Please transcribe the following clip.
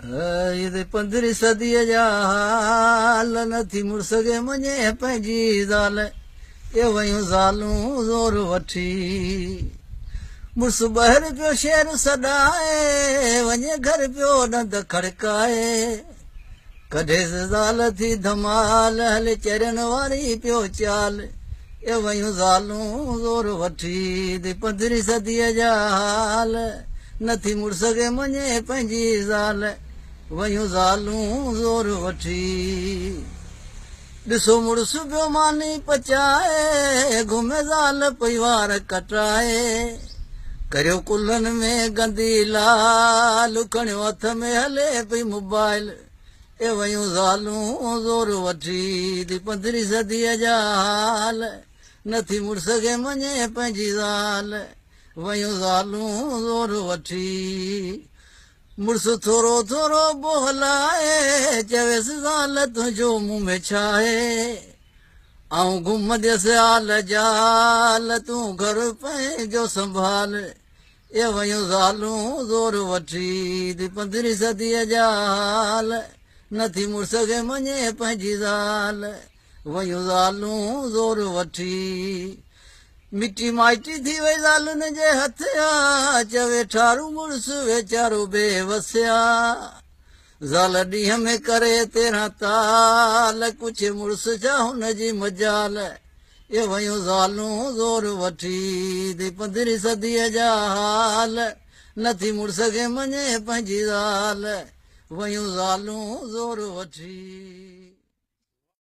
پندرهين صديء جا حال، نٿي مڙس کي مڃي پنهنجي زال، اي ويون زالون زور وٺي. مڙس ٻاهر پيو شير سڏائي، وڃي گهر پيو ڏند کڙڪائي. ڪڍيس زال ٿي ڌمال، هلي چرين واري پيو چال، اي ويون زالون زور وٺي. پندرهين صديء جا حال، نٿي مڙس کي مڃي پنهنجي زال، ويون زالون زور وٺي. ڏسو مڙس پيو ماني پچائي، گهمي زال پئي وار ڪٽائي. ڪريو ڪلهن ۾ گندي لال، کڻيو هٿ ۾ هلي پئي موبائل، اي ويون زالون زور وٺي. پندرهين صديء جا حال، نٿي مڙس کي مڃي پنهنجي زال، ويون زالون زور وٺي. مڙس ٿورو ٿورو بولائي، چويس زال تنهنجو مون ۾ ڇا آهي؟ آئون گهمنديس آل جال، تون گهر پنهنجو سنڀال، اي ويون زالون زور وٺي. پندرهين صديء جا حال، نٿي مڙس کي مڃي پنهنجي زال، ويون زالون زور وٺي. مٽي مائٽي ٿي وئي زالن جي هٿ آ، چوي ٺارو مڙس ويچارو بي وسيا. زال ڏينهن ۾ ڪري 13 تال، ڪجهه مڙس ڇا هن جي مجال، اي ويون زالون زور وٺي. پندرهين صديء جا حال، نٿي مڙس کي مڃي پنهنجي زال، ويون زالون زور وٺي.